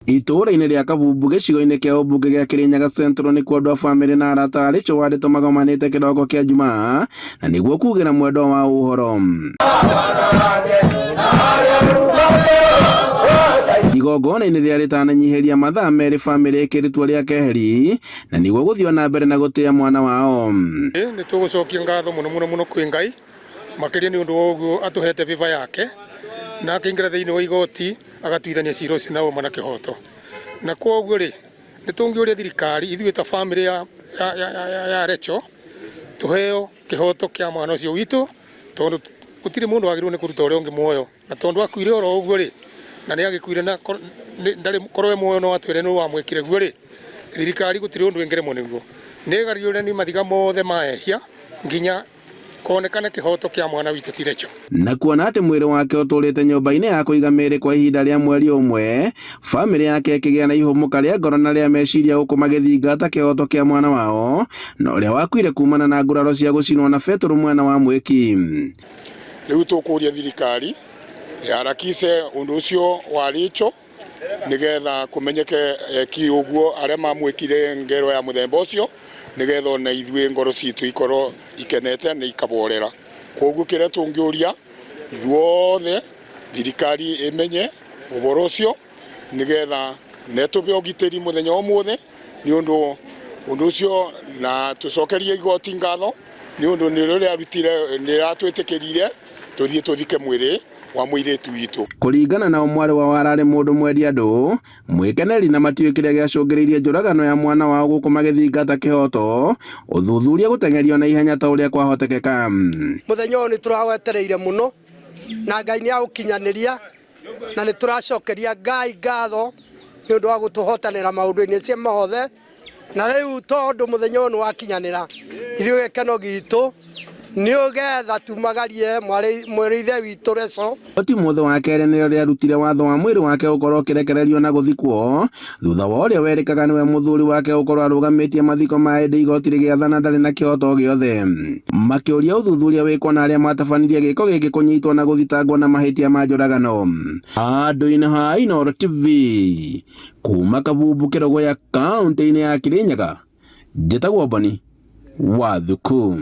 Itũũra-inĩ rĩa Kabumbu gĩcigo-inĩ kĩa ũmbunge gĩa Kĩrĩnyaga Central nĩkuo andũ a bamĩrĩ na arata a Rachel Wandĩtũ magomanĩte kĩroko kĩa Jumaa na nĩguo kugĩra mwendwa wao ũhoro. Igongona-inĩ rĩrĩa rĩtananyihĩria mathaa merĩ bamĩrĩ ĩkĩrĩtua rĩa keheri na nĩguo gũthiĩ na mbere na gũtĩa mwana wao. Nĩ tũgũcokia ngatho mũno mũno mũno kwĩ Ngai makĩria nĩ ũndũ wa ũguo atũhete favor yake na akĩingĩra thĩinĩ wa igoti agatuithania cira ũcio na ũma na kĩhoto. Na kwoguo rĩ, nĩ tũngĩũria thirikari ithuĩ ta famĩlĩ ya, ya, ya, ya, ya Rachel tũheo kĩhoto kĩa mwana ũcio witũ tondũ gũtirĩ mũndũ wagĩrĩirwo nĩ kũruta ũrĩa ũngĩ muoyo na tondũ akuire oro ũguo rĩ, na nĩ agĩkuire na ndarĩ korwo e muoyo no atwĩre nũ wamwĩkire guo rĩ, thirikari gũtirĩ ũndũ ĩngĩremwo nĩguo. Nĩ ĩgariũrani mathiga mothe ma ehia nginya konekane kĩhoto kĩa mwana witũ ti Rachel. Na kuona atĩ mwĩrĩ wake ũtũũrĩte nyũmba-inĩ ya kũiga mĩĩrĩ kwa ihinda rĩa mweri ũmwe, famĩlĩ yake ĩkĩgĩa na ihũmũka rĩa ngoro na rĩa meciria gũkũ magĩthingata kĩhoto kĩa mwana wao na ũrĩa wakuire kumana na nguraro cia gũcinwo na betũrũ mwena wa mwĩki. Rĩu tũkũria thirikari ĩharakishe ũndũ ũcio wa Rachel nigetha kumenyeke eki uguo aria mamwikire ngero ya muthemba ucio, nigetha ona ithuĩ ngoro citũ ikorwo ikenete na ikaborera. Koguo kiria tungiuria ithuothe thirikari imenye ũhoro ũcio nigetha netũbe ũgitĩri mũthenya ũmũthĩ nĩ ũndũ ũndũ ũcio, na tũcokerie igoti ngatho nĩ ũndũ nĩ rĩrarutire nĩ rĩratwĩtĩkĩrire tũthiĩ tũthike mwĩrĩ wa mũirĩtu witũ. Kũringana nao mwarĩ wao ararĩ mũndũ mwendi andũ mwĩkeneri na matiũĩ kĩrĩa gĩacũngĩrĩirie njũragano ya mwana wao gũkũ magĩthingata kĩhoto ũthuthuria gũteng'erio na ihenya ta ũrĩa kwahotekeka. Mũthenya ũyũ nĩ tũrawetereire mũno na Ngai nĩ aũkinyanĩria na nĩ tũracokeria Ngai ngatho nĩ ũndũ wa gũtũhotanĩra maũndũ-inĩ cio mothe. Na rĩu tondũ mũthenya ũyũ nĩ wakinyanĩra, ithuĩ gĩkeno gitũ nĩ ũgetha tumagarie mwĩrĩ ithe witũ Rachel. Igoti mũthĩ wa kerĩ nĩrĩo rĩarutire watho wa mwĩrĩ wake gũkorwo ũkĩrekererio na gũthikwo thutha wa ũrĩa werĩkaga nĩwe mũthuri wake gũkorwo arũgamĩtie mathiko ma ĩndĩ igoti rĩgĩathana ndarĩ na kĩhoto gĩothe. Makĩũria ũthuthuria wĩkwo na arĩa matabanirie gĩko gĩkĩ kũnyitwo na gũthitangwo na mahĩtia ma njũragano. Handũ-inĩ ha Inooro TV kuma Kabumbu Kĩrogũya kaũntĩ-inĩ ya Kĩrĩnyaga, njĩtagwo Boni wa Thuku.